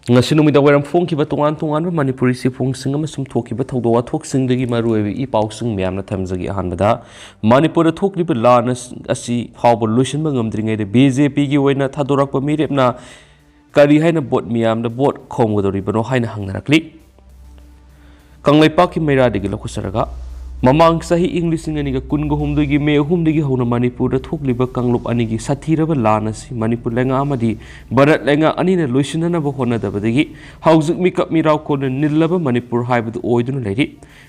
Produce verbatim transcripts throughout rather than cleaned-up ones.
ꯉꯁꯤ ꯅꯨꯃꯤꯗꯥꯡ ꯋꯥꯏꯔꯝ ꯐꯣꯡꯈꯤꯕ ꯇꯣꯉꯥꯟ ꯇꯣꯉꯥꯟꯕ ꯃꯅꯤꯄꯨꯔꯤ ꯆꯦꯐꯣꯡꯁꯤꯡ ꯑꯃꯁꯨꯡ ꯊꯣꯛꯈꯤꯕ ꯊꯧꯗꯣꯛ ꯋꯥꯊꯣꯛꯁꯤꯡꯗꯒꯤ ꯃꯔꯨꯑꯣꯏꯕ ꯏ ꯄꯥꯎꯁꯤꯡ ꯃꯌꯥꯝꯅ ꯊꯝꯖꯒꯦ꯫ ꯑꯍꯥꯟꯕꯗ, ꯃꯅꯤꯄꯨꯔꯗ ꯊꯣꯛꯂꯤꯕ ꯂꯥꯟ ꯑꯁ-, ꯑꯁꯤ ꯐꯥꯎꯕ ꯂꯣꯏꯁꯤꯟꯕ ꯉꯝꯗ꯭ꯔꯤꯉꯩꯗ ꯕꯤ ꯖꯦ ꯄꯤꯒꯤ ꯑꯣꯏꯅ ꯊꯥꯗꯣꯔꯛꯄ ꯃꯤꯔꯦꯞꯅ ꯀꯔꯤ ꯍꯥꯏꯅ ꯚꯣꯠ ꯃꯤꯌꯥꯝꯗ ꯚꯣꯠ ꯈꯣꯝꯒꯗꯧꯔꯤꯕꯅꯣ ꯍꯥꯏꯅ ꯍꯪꯅꯔꯛꯂꯤ꯫ ꯀꯪꯂꯩꯄꯥꯛꯀꯤ ꯃꯩꯔꯥꯗꯒꯤ ꯂꯧꯈꯠꯆꯔꯒ, ꯃꯃꯥꯡ ꯆꯍꯤ ꯏꯪ ꯂꯤꯁꯤꯡ ꯑꯅꯤꯒ ꯀꯨꯟꯒ ꯍꯨꯝꯗꯣꯏꯒꯤ ꯃꯦ ꯑꯍꯨꯝꯗꯒꯤ ꯍꯧꯅ ꯃꯅꯤꯄꯨꯔꯗ ꯊꯣꯛꯂꯤꯕ ꯀꯥꯡꯂꯨꯞ ꯑꯅꯤꯒꯤ ꯁꯥꯊꯤꯔꯕ ꯂꯥꯟ ꯑꯁꯤ ꯃꯅꯤꯄꯨꯔ ꯂꯩꯉꯥꯛ ꯑꯃꯗꯤ ꯚꯥꯔꯠ ꯂꯩꯉꯥꯛ ꯑꯅꯤꯅ ꯂꯣꯏꯁꯤꯟꯅꯅꯕ ꯍꯣꯠꯅꯗꯕꯗꯒꯤ ꯍꯧꯖꯤꯛ ꯃꯤꯀꯞ ꯃꯤꯔꯥꯎ ꯀꯣꯟꯅ ꯅꯤꯜꯂꯕ ꯃꯅꯤꯄꯨꯔ ꯍꯥꯏꯕꯗꯨ ꯑꯣꯏꯗꯨꯅ ꯂꯩꯔꯤ꯫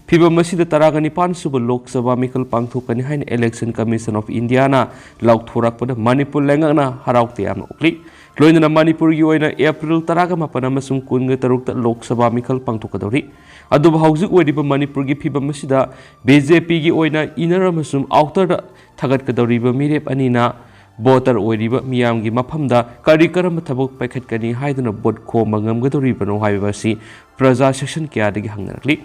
ꯐꯤꯕꯝ ꯑꯁꯤꯗ ꯇꯔꯥꯒ ꯅꯤꯄꯥꯟ ꯁꯨꯕ ꯂꯣꯛ ꯁꯚꯥ ꯃꯤꯈꯜ ꯄꯥꯡꯊꯣꯛꯀꯅꯤ ꯍꯥꯏꯅ Election Commission of Indiaꯅ ꯂꯥꯎꯊꯣꯔꯛꯄꯗ ꯃꯅꯤꯄꯨꯔ ꯂꯩꯉꯥꯛꯅ ꯍꯔꯥꯎ ꯇꯌꯥꯝꯅ ꯎꯠꯂꯤ꯫ ꯂꯣꯏꯅꯅ ꯃꯅꯤꯄꯨꯔꯒꯤ ꯑꯣꯏꯅ ꯑꯦꯄ꯭ꯔꯤꯜ ꯇꯔꯥꯒ ꯃꯥꯄꯟ ꯑꯃꯁꯨꯡ ꯀꯨꯟꯒ ꯇꯔꯨꯛꯇ ꯂꯣꯛ ꯁꯚꯥ ꯃꯤꯈꯜ ꯄꯥꯡꯊꯣꯛꯀꯗꯧꯔꯤ꯫ ꯑꯗꯨꯕꯨ ꯍꯧꯖꯤꯛ ꯑꯣꯏꯔꯤꯕ ꯃꯅꯤꯄꯨꯔꯒꯤ ꯐꯤꯕꯝ ꯑꯁꯤꯗ ꯕꯤ ꯖꯦ ꯄꯤꯒꯤ ꯑꯣꯏꯅ inner ꯑꯃꯁꯨꯡ outerꯗ ꯊꯥꯒꯠꯀꯗꯧꯔꯤꯕ ꯃꯤꯔꯦꯞ ꯑꯅꯤꯅ voter ꯑꯣꯏꯔꯤꯕ ꯃꯤꯌꯥꯝꯒꯤ ꯃꯐꯝꯗ ꯀꯔꯤ ꯀꯔꯝꯕ ꯊꯕꯛ ꯄꯥꯏꯈꯠꯀꯅꯤ ꯍꯥꯏꯗꯨꯅ ꯚꯣꯠ ꯈꯣꯝꯕ ꯉꯝꯒꯗꯧꯔꯤꯕꯅꯣ ꯍꯥꯏꯕ ꯑꯁꯤ ꯄ꯭ꯔꯖꯥ section ꯀꯌꯥꯗꯒꯤ ꯍꯪꯅꯔꯛꯂꯤ꯫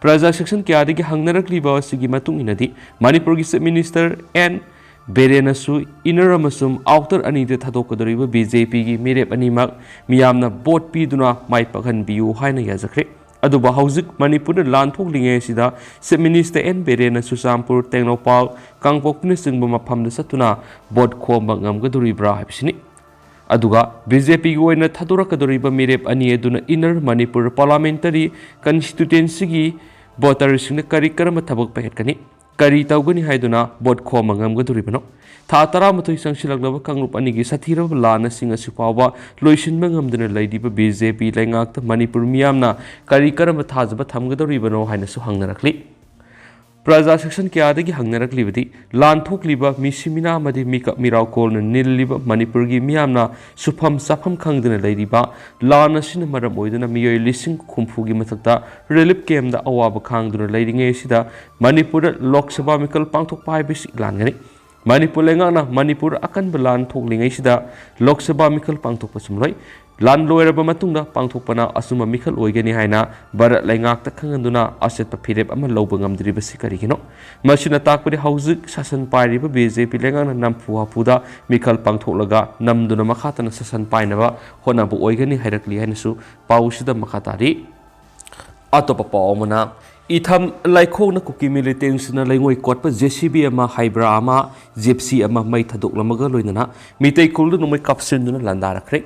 ꯄ꯭ꯔꯖꯥ section ꯀꯌꯥꯗꯒꯤ ꯍꯪꯅꯔꯛꯂꯤꯕ ꯑꯁꯤꯒꯤ ꯃꯇꯨꯡ ꯏꯟꯅꯗꯤ, ꯃꯅꯤꯄꯨꯔꯒꯤ Chief Minister ꯑꯦꯟ ꯕꯤꯔꯦꯟꯅꯁꯨ inner ꯑꯃꯁꯨꯡ outer ꯑꯅꯤꯗ ꯊꯥꯗꯣꯛꯀꯗꯧꯔꯤꯕ ꯕꯤ ꯖꯦ ꯄꯤꯒꯤ ꯃꯤꯔꯦꯞ ꯑꯅꯤꯃꯛ ꯃꯤꯌꯥꯝꯅ ꯚꯣꯠ ꯄꯤꯗꯨꯅ ꯃꯥꯏ ꯄꯥꯛꯍꯟꯕꯤꯌꯨ ꯍꯥꯏꯅ ꯌꯥꯖꯈ꯭ꯔꯦ꯫ ꯑꯗꯨꯕꯨ ꯍꯧꯖꯤꯛ ꯃꯅꯤꯄꯨꯔꯗ ꯂꯥꯟ ꯊꯣꯛꯂꯤꯉꯩ ꯑꯁꯤꯗ Chief Minister ꯑꯦꯟ ꯕꯤꯔꯦꯟꯅ ꯆꯨꯔꯆꯥꯟꯄꯨꯔ, ꯇꯦꯡꯅꯧꯄꯜ, ꯀꯥꯡꯄꯣꯛꯄꯤꯅꯆꯤꯡꯕ ꯃꯐꯝꯗꯁꯨ ꯆꯠꯇꯨꯅ ꯚꯣꯠ ꯈꯣꯝꯕ ꯉꯝꯒꯗꯧꯔꯤꯕ꯭ꯔꯥ ꯍꯥꯏꯕꯁꯤꯅꯤ꯫ ꯑꯗꯨꯒ ꯕꯤ ꯖꯦ ꯄꯤꯒꯤ ꯑꯣꯏꯅ ꯊꯥꯗꯣꯔꯛꯀꯗꯧꯔꯤꯕ ꯃꯤꯔꯦꯞ ꯑꯅꯤ ꯑꯗꯨꯅ inner ꯃꯅꯤꯄꯨꯔ parliamentary constituencyꯒꯤ voterꯁꯤꯡꯅ ꯀꯔꯤ ꯀꯔꯝꯕ ꯊꯕꯛ ꯄꯥꯏꯈꯠꯀꯅꯤ, ꯀꯔꯤ ꯇꯧꯒꯅꯤ ꯍꯥꯏꯗꯨꯅ ꯚꯣꯠ ꯈꯣꯝꯕ ꯉꯝꯒꯗꯧꯔꯤꯕꯅꯣ? ꯊꯥ ꯇꯔꯥꯃꯥꯊꯣꯏ ꯆꯪꯁꯤꯜꯂꯛꯂꯕ ꯀꯥꯡꯂꯨꯞ ꯑꯅꯤꯒꯤ ꯁꯥꯊꯤꯔꯕ ꯂꯥꯟ ꯑꯁꯤꯡ ꯑꯁꯤ ꯐꯥꯎꯕ ꯂꯣꯏꯁꯤꯟꯕ ꯉꯝꯗꯅ ꯂꯩꯔꯤꯕ ꯕꯤ ꯖꯦ ꯄꯤ ꯂꯩꯉꯥꯛꯇ ꯃꯅꯤꯄꯨꯔ ꯃꯤꯌꯥꯝꯅ ꯀꯔꯤ ꯀꯔꯝꯕ ꯊꯥꯖꯕ ꯊꯝꯒꯗꯧꯔꯤꯕꯅꯣ ꯍꯥꯏꯅꯁꯨ ꯍꯪꯅꯔꯛꯂꯤ꯫ ꯄ꯭ꯔꯖꯥ section ꯀꯌꯥꯗꯒꯤ ꯍꯪꯅꯔꯛꯂꯤꯕꯗꯤ, ꯂꯥꯟ ꯊꯣꯛꯂꯤꯕ ꯃꯤꯁꯤ ꯃꯤꯅꯥ ꯑꯃꯗꯤ ꯃꯤꯀꯞ ꯃꯤꯔꯥꯎ ꯀꯣꯟꯅ ꯅꯤꯜꯂꯤꯕ ꯃꯅꯤꯄꯨꯔꯒꯤ ꯃꯤꯌꯥꯝꯅ ꯁꯨꯐꯝ ꯆꯥꯐꯝ ꯈꯪꯗꯅ ꯂꯩꯔꯤꯕ, ꯂꯥꯟ ꯑꯁꯤꯅ ꯃꯔꯝ ꯑꯣꯏꯗꯨꯅ ꯃꯤꯑꯣꯏ ꯂꯤꯁꯤꯡ ꯍꯨꯝꯐꯨꯒꯤ ꯃꯊꯛꯇ relief campꯇ ꯑꯋꯥꯕ ꯈꯥꯡꯗꯨꯅ ꯂꯩꯔꯤꯉꯩ ꯑꯁꯤꯗ ꯃꯅꯤꯄꯨꯔꯗ ꯂꯣꯛ ꯁꯚꯥ ꯃꯤꯈꯜ ꯄꯥꯡꯊꯣꯛꯄ ꯍꯥꯏꯕꯁꯤ ꯂꯥꯟꯒꯅꯤ꯫ ꯃꯅꯤꯄꯨꯔ ꯂꯩꯉꯥꯛꯅ ꯃꯅꯤꯄꯨꯔ ꯑꯀꯟꯕ ꯂꯥꯟ ꯊꯣꯛꯂꯤꯉꯩꯁꯤꯗ ꯂꯣꯛ ꯁꯚꯥ ꯃꯤꯈꯜ ꯄꯥꯡꯊꯣꯛꯄ ꯆꯨꯝꯂꯣꯏ꯫ ꯂꯥꯟ ꯂꯣꯏꯔꯕ ꯃꯇꯨꯡꯗ ꯄꯥꯡꯊꯣꯛꯄꯅ ꯑꯆꯨꯝꯕ ꯃꯤꯈꯜ ꯑꯣꯏꯒꯅꯤ ꯍꯥꯏꯅ ꯚꯥꯔꯠ ꯂꯩꯉꯥꯛꯇ ꯈꯪꯍꯟꯗꯨꯅ ꯑꯆꯦꯠꯄ ꯐꯤꯔꯦꯞ ꯑꯃ ꯂꯧꯕ ꯉꯝꯗ꯭ꯔꯤꯕꯁꯤ ꯀꯔꯤꯒꯤꯅꯣ? ꯃꯁꯤꯅ ꯇꯥꯛꯄꯗꯤ ꯍꯧꯖꯤꯛ ꯁꯥꯁꯟ ꯄꯥꯏꯔꯤꯕ ꯕꯤ ꯖꯦ ꯄꯤ ꯂꯩꯉꯥꯛꯅ ꯅꯝꯐꯨ ꯍꯥꯐꯨꯗ ꯃꯤꯈꯜ ꯄꯥꯡꯊꯣꯛꯂꯒ ꯅꯝꯗꯨꯅ ꯃꯈꯥ ꯇꯥꯅ ꯁꯥꯁꯟ ꯄꯥꯏꯅꯕ ꯍꯣꯠꯅꯕ ꯑꯣꯏꯒꯅꯤ ꯍꯥꯏꯔꯛꯂꯤ ꯍꯥꯏꯅꯁꯨ ꯄꯥꯎꯁꯤꯗ ꯃꯈꯥ ꯇꯥꯔꯤ꯫ ꯑꯇꯣꯞꯄ ꯄꯥꯎ ꯑꯃꯅ, ꯏꯊꯝ ꯂꯩꯈꯣꯡꯅ ꯀꯨꯀꯤ ꯃꯤꯂꯤꯇꯦꯟꯁꯤꯡꯅ ꯂꯩꯉꯣꯏ ꯀꯣꯠꯄ ꯖꯦ ꯁꯤ ꯕꯤ ꯑꯃ, ꯍꯥꯏꯕ꯭ꯔꯥ ꯑꯃ, ꯖꯤꯞꯁꯤ ꯑꯃ ꯃꯩ ꯊꯥꯗꯣꯛꯂꯝꯃꯒ ꯂꯣꯏꯅꯅ ꯃꯤꯇꯩ ꯈꯨꯜꯗ ꯅꯣꯡꯃꯩ ꯀꯥꯞꯁꯤꯟꯗꯨꯅ ꯂꯥꯟꯗꯥꯔꯛꯈ꯭ꯔꯦ꯫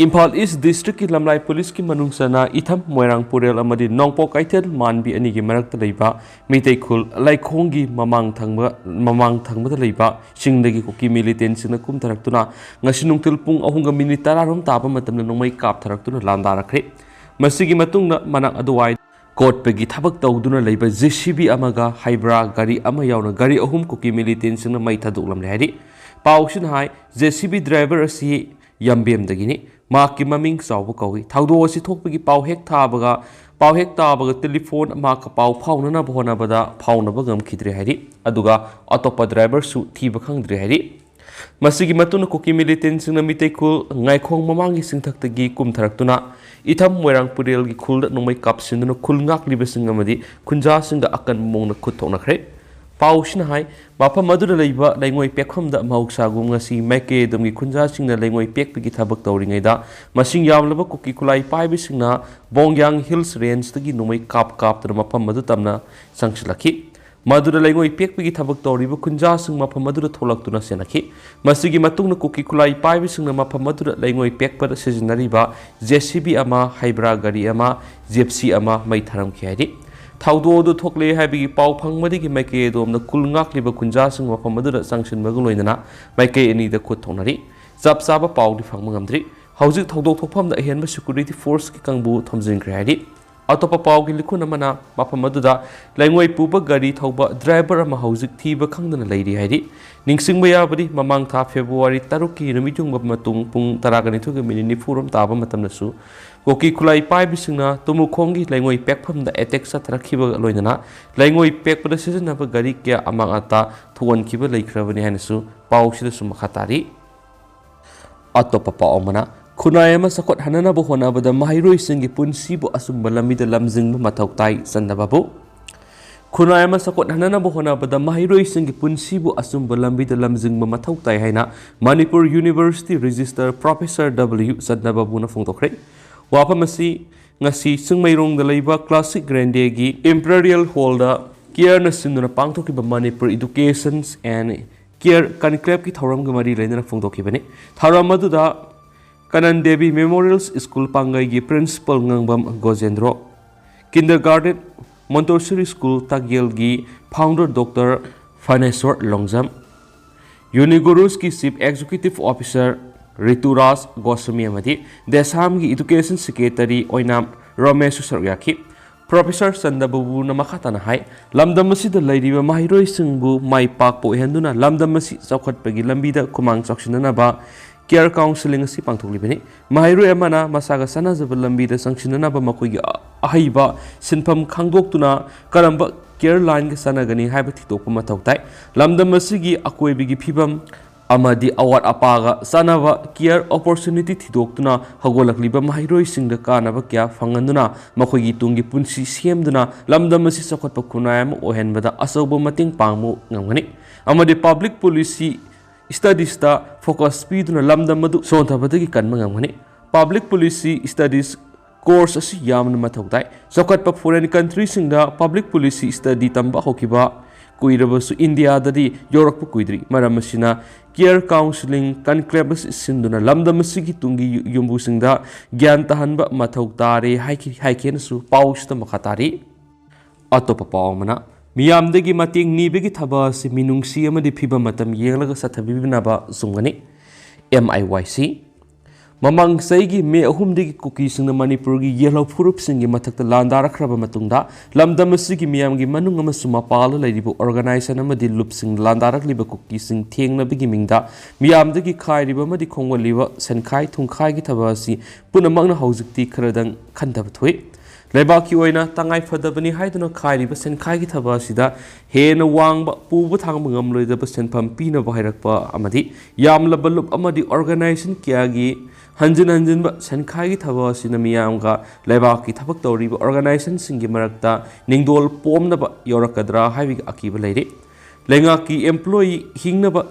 ꯏꯝꯐꯥꯜ ꯏꯁ ꯗꯤꯁꯇ꯭ꯔꯤꯛꯀꯤ ꯂꯝꯂꯥꯏ ꯄꯨꯂꯤꯁꯀꯤ ꯃꯅꯨꯡ ꯆꯟꯅ ꯏꯊꯝ, ꯃꯣꯏꯔꯥꯡ ꯄꯨꯔꯦꯜ ꯑꯃꯗꯤ ꯅꯣꯡꯄꯣꯛ ꯀꯩꯊꯦꯜ ꯃꯥꯟꯕꯤ ꯑꯅꯤꯒꯤ ꯃꯔꯛꯇ ꯂꯩꯕ ꯃꯤꯇꯩ ꯈꯨꯜ ꯂꯩꯈꯣꯡꯒꯤ ꯃꯃꯥꯡ ꯊꯪꯕ, ꯃꯃꯥꯡ ꯊꯪꯕꯗ ꯂꯩꯕ ꯆꯤꯡꯗꯒꯤ ꯀꯨꯀꯤ ꯃꯤꯂꯤꯇꯦꯟꯁꯤꯡꯅ ꯀꯨꯝꯊꯔꯛꯇꯨꯅ ꯉꯁꯤ ꯅꯨꯡꯊꯤꯜ ꯄꯨꯡ ꯑꯍꯨꯝꯒ ꯃꯤꯅꯤꯠ ꯇꯔꯥꯔꯣꯝ ꯇꯥꯕ ꯃꯇꯝꯗ ꯅꯣꯡꯃꯩ ꯀꯥꯞꯊꯔꯛꯇꯨꯅ ꯂꯥꯟꯗꯥꯔꯛꯈ꯭ꯔꯦ꯫ ꯃꯁꯤꯒꯤ ꯃꯇꯨꯡꯗ ꯃꯅꯥꯛ ꯑꯗꯨꯋꯥꯏ ꯀꯣꯠꯄꯒꯤ ꯊꯕꯛ ꯇꯧꯗꯨꯅ ꯂꯩꯕ ꯖꯦ ꯁꯤ ꯕꯤ ꯑꯃꯒ ꯍꯥꯏꯕ꯭ꯔꯥ ꯒꯥꯔꯤ ꯑꯃ ꯌꯥꯎꯅ ꯒꯥꯔꯤ ꯑꯍꯨꯝ ꯀꯨꯀꯤ ꯃꯤꯂꯤꯇꯦꯟꯁꯤꯡꯅ ꯃꯩ ꯊꯥꯗꯣꯛꯂꯝꯂꯦ ꯍꯥꯏꯔꯤ꯫ ꯄꯥꯎꯁꯤꯅ ꯍꯥꯏ, ꯖꯦ ꯁꯤ ꯕꯤ ꯗ꯭ꯔꯥꯏꯚꯔ ꯑꯁꯤ ꯌꯥꯝꯕꯦꯝꯗꯒꯤꯅꯤ꯫ ꯃꯍꯥꯛꯀꯤ ꯃꯃꯤꯡ ꯆꯥꯎꯕ ꯀꯧꯏ꯫ ꯊꯧꯗꯣꯛ ꯑꯁꯤ ꯊꯣꯛꯄꯒꯤ ꯄꯥꯎ ꯍꯦꯛ ꯊꯥꯕꯒ, ꯄꯥꯎ ꯍꯦꯛ ꯇꯥꯕꯒ ꯇꯦꯂꯤꯐꯣꯟ ꯃꯍꯥꯛꯀ ꯄꯥꯎ ꯐꯥꯎꯅꯅꯕ ꯍꯣꯠꯅꯕꯗ ꯐꯥꯎꯅꯕ ꯉꯝꯈꯤꯗ꯭ꯔꯦ ꯍꯥꯏꯔꯤ꯫ ꯑꯗꯨꯒ ꯑꯇꯣꯞꯄ ꯗ꯭ꯔꯥꯏꯚꯔꯁꯨ ꯊꯤꯕ ꯈꯪꯗ꯭ꯔꯦ ꯍꯥꯏꯔꯤ꯫ ꯃꯁꯤꯒꯤ ꯃꯇꯨꯡꯗ ꯀꯨꯀꯤ ꯃꯤꯂꯤꯇꯦꯟꯁꯤꯡꯅ ꯃꯤꯇꯩ ꯈꯨꯜ ꯉꯥꯏꯈꯣꯡ ꯃꯃꯥꯡꯒꯤ ꯆꯤꯡꯊꯛꯇꯒꯤ ꯀꯨꯝꯊꯔꯛꯇꯨꯅ ꯏꯊꯝ ꯃꯣꯏꯔꯥꯡ ꯄꯨꯔꯦꯜꯒꯤ ꯈꯨꯜꯗ ꯅꯣꯡꯃꯩ ꯀꯥꯞꯁꯤꯟꯗꯨꯅ ꯈꯨꯜ ꯉꯥꯛꯂꯤꯕꯁꯤꯡ ꯑꯃꯗꯤ ꯈꯨꯟꯖꯥꯁꯤꯡꯒ ꯑꯀꯟꯕ ꯃꯑꯣꯡꯗ ꯈꯨꯠ ꯊꯣꯛꯅꯈ꯭ꯔꯦ꯫ ꯄꯥꯎꯁꯤꯅ ꯍꯥꯏ, ꯃꯐꯝ ꯑꯗꯨꯗ ꯂꯩꯕ ꯂꯩꯉꯣꯏ ꯄꯦꯛꯐꯝꯗ ꯃꯍꯧꯁꯥꯒꯨꯝ ꯉꯁꯤ ꯃꯥꯏꯀꯩ ꯑꯗꯨꯝꯒꯤ ꯈꯨꯟꯖꯥꯁꯤꯡꯅ ꯂꯩꯉꯣꯏ ꯄꯦꯛꯄꯒꯤ ꯊꯕꯛ ꯇꯧꯔꯤꯉꯩꯗ ꯃꯁꯤꯡ ꯌꯥꯝꯂꯕ ꯀꯨꯀꯤ ꯈꯨꯠꯂꯥꯏ ꯄꯥꯏꯕꯁꯤꯡꯅ ꯕꯣꯡꯌꯥꯡ ꯍꯤꯜꯁ ꯔꯦꯟꯖꯇꯒꯤ ꯅꯣꯡꯃꯩ ꯀꯥꯞ ꯀꯥꯞꯇꯨꯅ ꯃꯐꯝ ꯑꯗꯨ ꯇꯝꯅ ꯆꯪꯁꯤꯜꯂꯛꯈꯤ꯫ ꯃꯗꯨꯗ ꯂꯩꯉꯣꯏ ꯄꯦꯛꯄꯒꯤ ꯊꯕꯛ ꯇꯧꯔꯤꯕ ꯈꯨꯟꯖꯥꯁꯤꯡ ꯃꯐꯝ ꯑꯗꯨꯗ ꯊꯣꯛꯂꯛꯇꯨꯅ ꯆꯦꯟꯅꯈꯤ꯫ ꯃꯁꯤꯒꯤ ꯃꯇꯨꯡꯗ ꯀꯨꯀꯤ ꯈꯨꯠꯂꯥꯏ ꯄꯥꯏꯕꯁꯤꯡꯅ ꯃꯐꯝ ꯑꯗꯨꯗ ꯂꯩꯉꯣꯏ ꯄꯦꯛꯄꯗ ꯁꯤꯖꯤꯟꯅꯔꯤꯕ ꯖꯦ ꯁꯤ ꯕꯤ ꯑꯃ, ꯍꯥꯏꯕ꯭ꯔꯥ ꯒꯥꯔꯤ ꯑꯃ, ꯖꯤꯞꯁꯤ ꯑꯃ ꯃꯩ ꯊꯥꯔꯝꯈꯤ ꯍꯥꯏꯔꯤ꯫ ꯊꯧꯗꯣꯛ ꯑꯗꯨ ꯊꯣꯛꯂꯦ ꯍꯥꯏꯕꯒꯤ ꯄꯥꯎ ꯐꯪꯕꯗꯒꯤ ꯃꯥꯏꯀꯩ ꯑꯗꯣꯝꯗ ꯈꯨꯜ ꯉꯥꯛꯂꯤꯕ ꯈꯨꯟꯖꯥꯁꯤꯡ ꯃꯐꯝ ꯑꯗꯨꯗ ꯆꯪꯁꯤꯟꯕꯒ ꯂꯣꯏꯅꯅ ꯃꯥꯏꯀꯩ ꯑꯅꯤꯗ ꯈꯨꯠ ꯊꯣꯛꯅꯔꯤ꯫ ꯆꯞ ꯆꯥꯕ ꯄꯥꯎꯗꯤ ꯐꯪꯕ ꯉꯝꯗ꯭ꯔꯤ꯫ ꯍꯧꯖꯤꯛ ꯊꯧꯗꯣꯛ ꯊꯣꯛꯐꯝꯗ ꯑꯍꯦꯟꯕ ꯁꯦꯀ꯭ꯌꯨꯔꯤꯇꯤ ꯐꯣꯔꯁꯀꯤ ꯀꯥꯡꯕꯨ ꯊꯝꯖꯤꯟꯈ꯭ꯔꯦ ꯍꯥꯏꯔꯤ꯫ ꯑꯇꯣꯞꯄ ꯄꯥꯎꯒꯤ ꯂꯤꯈꯨꯟ ꯑꯃꯅ ꯃꯐꯝ ꯑꯗꯨꯗ ꯂꯩꯉꯣꯏ ꯄꯨꯕ ꯒꯥꯔꯤ ꯊꯧꯕ ꯗ꯭ꯔꯥꯏꯚꯔ ꯑꯃ ꯍꯧꯖꯤꯛ ꯊꯤꯕ ꯈꯪꯗꯅ ꯂꯩꯔꯤ ꯍꯥꯏꯔꯤ꯫ ꯅꯤꯡꯁꯤꯡꯕ ꯌꯥꯕꯗꯤ, ꯃꯃꯥꯡ ꯊꯥ ꯐꯦꯕ꯭ꯔꯨꯋꯥꯔꯤ ꯇꯔꯨꯛꯀꯤ ꯅꯨꯃꯤꯠꯌꯨꯡꯕ ꯃꯇꯨꯡ ꯄꯨꯡ ꯇꯔꯥꯒ ꯅꯤꯊꯣꯏꯒ ꯃꯤꯅꯤꯠ ꯅꯤꯐꯨꯔꯣꯝ ꯇꯥꯕ ꯃꯇꯝꯗꯁꯨ ꯀꯨꯀꯤ ꯈꯨꯠꯂꯥꯏ ꯄꯥꯏꯕꯁꯤꯡꯅ ꯇꯨꯃꯨꯈꯣꯡꯒꯤ ꯂꯩꯉꯣꯏ ꯄꯦꯛꯐꯝꯗ ꯑꯦꯇꯦꯛ ꯆꯠꯊꯔꯛꯈꯤꯕꯒ ꯂꯣꯏꯅꯅ ꯂꯩꯉꯣꯏ ꯄꯦꯛꯄꯗ ꯁꯤꯖꯤꯟꯅꯕ ꯒꯥꯔꯤ ꯀꯌꯥ ꯑꯃꯥꯡ ꯑꯇꯥ ꯊꯣꯛꯍꯟꯈꯤꯕ ꯂꯩꯈ꯭ꯔꯕꯅꯤ ꯍꯥꯏꯅꯁꯨ ꯄꯥꯎꯁꯤꯗꯁꯨ ꯃꯈꯥ ꯇꯥꯔꯤ꯫ ꯑꯇꯣꯞꯄ ꯄꯥꯎ ꯑꯃꯅ, ꯈꯨꯟꯅꯥꯏ ꯑꯃ ꯆꯥꯎꯈꯠꯍꯟꯅꯅꯕ ꯍꯣꯠꯅꯕꯗ ꯃꯍꯩꯔꯣꯏꯁꯤꯡꯒꯤ ꯄꯨꯟꯁꯤꯕꯨ ꯑꯆꯨꯝꯕ ꯂꯝꯕꯤꯗ ꯂꯝꯖꯤꯡꯕ ꯃꯊꯧ ꯇꯥꯏ, ꯆꯟꯗꯕꯕꯨ꯫ ꯈꯨꯟꯅꯥꯏ ꯑꯃ ꯆꯥꯎꯈꯠꯍꯟꯅꯅꯕ ꯍꯣꯠꯅꯕꯗ ꯃꯍꯩꯔꯣꯏꯁꯤꯡꯒꯤ ꯄꯨꯟꯁꯤꯕꯨ ꯑꯆꯨꯝꯕ ꯂꯝꯕꯤꯗ ꯂꯝꯖꯤꯡꯕ ꯃꯊꯧ ꯇꯥꯏ ꯍꯥꯏꯅ ꯃꯅꯤꯄꯨꯔ ꯌꯨꯅꯤꯚꯔꯁꯤꯇꯤ ꯔꯦꯖꯤꯁꯇꯔ ꯄ꯭ꯔꯣꯐꯦꯁꯔ ꯗꯕ꯭ꯂꯤꯌꯨ ꯆꯟꯗꯕꯕꯨꯅ ꯐꯣꯡꯗꯣꯛꯈ꯭ꯔꯦ꯫ ꯋꯥꯐꯝ ꯑꯁꯤ ꯉꯁꯤ ꯆꯤꯡꯃꯩꯔꯣꯡꯗ ꯂꯩꯕ ꯀ꯭ꯂꯥꯁꯤꯛ ꯒ꯭ꯔꯦꯟꯗꯦꯒꯤ ꯏꯝꯄꯦꯔꯤꯌꯦꯜ ꯍꯣꯜꯗ ꯀꯤꯌꯔꯅ ꯁꯤꯟꯗꯨꯅ ꯄꯥꯡꯊꯣꯛꯈꯤꯕ ꯃꯅꯤꯄꯨꯔ ꯏꯗꯨꯀꯦꯁꯟꯁ ꯑꯦꯟ ꯀꯤꯌꯔ ꯀꯟꯀ꯭ꯂꯦꯞꯀꯤ ꯊꯧꯔꯝꯒ ꯃꯔꯤ ꯂꯩꯅꯅ ꯐꯣꯡꯗꯣꯛꯈꯤꯕꯅꯤ꯫ ꯊꯧꯔꯝ ꯑꯗꯨꯗ ꯀꯅꯟ ꯗꯦꯕꯤ ꯃꯦꯃꯣꯔꯤꯌꯦꯜ ꯁ꯭ꯀꯨꯜ ꯄꯥꯡꯒꯩꯒꯤ principal Ngangbam Gojendro, kindergarten Montessori school ꯇꯥꯛꯌꯦꯜꯒꯤ ꯐꯥꯎꯟꯗꯔ ꯗꯣꯛꯇꯔ ꯐꯅꯦꯁꯣꯔ ꯂꯣꯡꯖꯝ, ꯌꯨꯅꯤꯒꯨꯔꯨꯁꯀꯤ chief executive officer Rituraj Goswami ꯑꯃꯗꯤ ꯗꯦꯁꯥꯝꯒꯤ ꯏꯗꯨꯀꯦꯁꯟ ꯁꯦꯀ꯭ꯔꯦꯇꯔꯤ ꯑꯣꯏꯅꯥꯝ ꯔꯣꯃꯦꯁꯁꯨ ꯁꯔꯨꯛ ꯌꯥꯈꯤ꯫ ꯄ꯭ꯔꯣꯐꯦꯁꯔ ꯆꯟꯗꯕꯕꯨꯅ ꯃꯈꯥ ꯇꯥꯅ ꯍꯥꯏ, ꯂꯝꯗꯝ ꯑꯁꯤꯗ ꯂꯩꯔꯤꯕ ꯃꯍꯩꯔꯣꯏꯁꯤꯡꯕꯨ ꯃꯥꯏ ꯄꯥꯛꯄ ꯑꯣꯏꯍꯟꯗꯨꯅ ꯂꯝꯗꯝ ꯑꯁꯤ ꯆꯥꯎꯈꯠꯄꯒꯤ ꯂꯝꯕꯤꯗ ꯈꯨꯃꯥꯡ ꯆꯥꯎꯁꯤꯟꯅꯅꯕ ꯀꯤꯌꯔ ꯀꯥꯎꯟꯁꯤꯂꯤꯡ ꯑꯁꯤ ꯄꯥꯡꯊꯣꯛꯂꯤꯕꯅꯤ꯫ ꯃꯍꯩꯔꯣꯏ ꯑꯃꯅ ꯃꯁꯥꯒ ꯆꯥꯟꯅꯖꯕ ꯂꯝꯕꯤꯗ ꯆꯪꯁꯤꯟꯅꯅꯕ ꯃꯈꯣꯏꯒꯤ ꯑ-, ꯑꯍꯩꯕ ꯁꯤꯟꯐꯝ ꯈꯪꯗꯣꯛꯇꯨꯅ ꯀꯔꯝꯕ ꯀꯤꯌꯔ ꯂꯥꯏꯟꯒ ꯆꯥꯟꯅꯒꯅꯤ ꯍꯥꯏꯕ ꯊꯤꯗꯣꯛꯄ ꯃꯊꯧ ꯇꯥꯏ꯫ ꯂꯝꯗꯝ ꯑꯁꯤꯒꯤ ꯑꯀꯣꯏꯕꯒꯤ ꯐꯤꯕꯝ ꯑꯃꯗꯤ ꯑꯋꯥꯠ ꯑꯄꯥꯒ ꯆꯥꯟꯅꯕ ꯀꯤꯌꯔ ꯑꯣꯄꯣꯔꯆꯨꯅꯤꯇꯤ ꯊꯤꯗꯣꯛꯇꯨꯅ ꯍꯧꯒꯠꯂꯛꯂꯤꯕ ꯃꯍꯩꯔꯣꯏꯁꯤꯡꯗ ꯀꯥꯟꯅꯕ ꯀꯌꯥ ꯐꯪꯍꯟꯗꯨꯅ ꯃꯈꯣꯏꯒꯤ ꯇꯨꯡꯒꯤ ꯄꯨꯟꯁꯤ ꯁꯦꯝꯗꯨꯅ ꯂꯝꯗꯝ ꯑꯁꯤ ꯆꯥꯎꯈꯠꯄ ꯈꯨꯟꯅꯥꯏ ꯑꯃ ꯑꯣꯏꯍꯟꯕꯗ ꯑꯆꯧꯕ ꯃꯇꯦꯡ ꯄꯥꯡꯕ ꯉꯝꯒꯅꯤ ꯑꯃꯗꯤ ꯄꯕ꯭ꯂꯤꯛ ꯄꯣꯂꯤꯁꯤ ꯁ꯭ꯇꯗꯤꯁꯇ ꯐꯣꯀꯁ ꯄꯤꯗꯨꯅ ꯂꯝꯗꯝ ꯑꯗꯨ ꯁꯣꯟꯊꯕꯗꯒꯤ ꯀꯟꯕ ꯉꯝꯒꯅꯤ꯫ ꯄꯕ꯭ꯂꯤꯛ ꯄꯣꯂꯤꯁꯤ ꯁ꯭ꯇꯗꯤꯁ ꯀꯣꯔꯁ ꯑꯁꯤ ꯌꯥꯝꯅ ꯃꯊꯧ ꯇꯥꯏ꯫ ꯆꯥꯎꯈꯠꯄ ꯐꯣꯔꯦꯟ ꯀꯟꯇ꯭ꯔꯤꯁꯤꯡꯗ ꯄꯕ꯭ꯂꯤꯛ ꯄꯣꯂꯤꯁꯤ ꯁ꯭ꯇꯗꯤ ꯇꯝꯕ ꯍꯧꯈꯤꯕ ꯀꯨꯏꯔꯕꯁꯨ ꯏꯟꯗꯤꯌꯥꯗꯗꯤ ꯌꯧꯔꯛꯄ ꯀꯨꯏꯗ꯭ꯔꯤ꯫ ꯃꯔꯝ ꯑꯁꯤꯅ ꯀꯤꯌꯔ ꯀꯥꯎꯟꯁꯤꯂꯤꯡ ꯀꯟꯀ꯭ꯂꯦꯕ ꯑꯁꯤ ꯁꯤꯟꯗꯨꯅ ꯂꯝꯗꯝ ꯑꯁꯤꯒꯤ ꯇꯨꯡꯒꯤ ꯌꯨꯝꯕꯨꯁꯤꯡꯗ ꯒ꯭ꯌꯥꯟ ꯇꯥꯍꯟꯕ ꯃꯊꯧ ꯇꯥꯔꯦ ꯍꯥꯏꯈꯤ-, ꯍꯥꯏꯈꯤ ꯍꯥꯏꯅꯁꯨ ꯄꯥꯎꯁꯤꯗ ꯃꯈꯥ ꯇꯥꯔꯤ꯫ ꯑꯇꯣꯞꯄ ꯄꯥꯎ ꯑꯃꯅ, ꯃꯤꯌꯥꯝꯗꯒꯤ ꯃꯇꯦꯡ ꯅꯤꯕꯒꯤ ꯊꯕꯛ ꯑꯁꯤ ꯃꯤꯅꯨꯡꯁꯤ ꯑꯃꯗꯤ ꯐꯤꯕꯝ ꯃꯇꯝ ꯌꯦꯡꯂꯒ ꯆꯠꯊꯕꯤꯅꯕ ꯆꯨꯝꯒꯅꯤ꯫ ꯑꯦꯝ ꯑꯥꯏ ꯋꯥꯏ ꯁꯤ꯫ ꯃꯃꯥꯡ ꯆꯍꯤꯒꯤ ꯃꯦ ꯑꯍꯨꯝꯗꯒꯤ ꯀꯨꯀꯤꯁꯤꯡꯅ ꯃꯅꯤꯄꯨꯔꯒꯤ ꯌꯦꯜꯍꯧ ꯐꯨꯔꯨꯞꯁꯤꯡꯒꯤ ꯃꯊꯛꯇ ꯂꯥꯟꯗꯥꯔꯛꯈ꯭ꯔꯕ ꯃꯇꯨꯡꯗ, ꯂꯝꯗꯝ ꯑꯁꯤꯒꯤ ꯃꯤꯌꯥꯝꯒꯤ ꯃꯅꯨꯡ ꯑꯃꯁꯨꯡ ꯃꯄꯥꯟꯗ ꯂꯩꯔꯤꯕ organization ꯑꯃꯗꯤ ꯂꯨꯞꯁꯤꯡ ꯂꯥꯟꯗꯥꯔꯛꯂꯤꯕ ꯀꯨꯀꯤꯁꯤꯡ ꯊꯦꯡꯅꯕꯒꯤ ꯃꯤꯡꯗ ꯃꯤꯌꯥꯝꯗꯒꯤ ꯈꯥꯏꯔꯤꯕ ꯑꯃꯗꯤ ꯈꯣꯝꯒꯠꯂꯤꯕ ꯁꯦꯟꯈꯥꯏ ꯊꯨꯝꯈꯥꯏꯒꯤ ꯊꯕꯛ ꯑꯁꯤ ꯄꯨꯝꯅꯃꯛꯅ ꯍꯧꯖꯤꯛꯇꯤ ꯈꯔꯗꯪ ꯈꯟꯊꯕ ꯊꯣꯛꯏ꯫ ꯂꯩꯕꯥꯛꯀꯤ ꯑꯣꯏꯅ ꯇꯉꯥꯏ ꯐꯗꯕꯅꯤ ꯍꯥꯏꯗꯨꯅ ꯈꯥꯏꯔꯤꯕ ꯁꯦꯟꯈꯥꯏꯒꯤ ꯊꯕꯛ ꯑꯁꯤꯗ ꯍꯦꯟꯅ ꯋꯥꯡꯕ, ꯄꯨꯕ ꯊꯥꯡꯕ ꯉꯝꯂꯣꯏꯗꯕ ꯁꯦꯟꯐꯝ ꯄꯤꯅꯕ ꯍꯥꯏꯔꯛꯄ ꯑꯃꯗꯤ ꯌꯥꯝꯂꯕ ꯂꯨꯞ ꯑꯃꯗꯤ organization ꯀꯌꯥꯒꯤ ꯍꯟꯖꯤꯟ ꯍꯟꯖꯤꯟꯕ ꯁꯦꯟꯈꯥꯏꯒꯤ ꯊꯕꯛ ꯑꯁꯤꯅ ꯃꯤꯌꯥꯝꯒ ꯂꯩꯕꯥꯛꯀꯤ ꯊꯕꯛ ꯇꯧꯔꯤꯕ organizationꯁꯤꯡꯒꯤ ꯃꯔꯛꯇ ꯅꯤꯡꯗꯣꯜ ꯄꯣꯝꯅꯕ ꯌꯧꯔꯛꯀꯗ꯭ꯔꯥ ꯍꯥꯏꯕꯒꯤ ꯑꯀꯤꯕ ꯂꯩꯔꯤ꯫ ꯂꯩꯉꯥꯛꯀꯤ employee ꯍꯤꯡꯅꯕ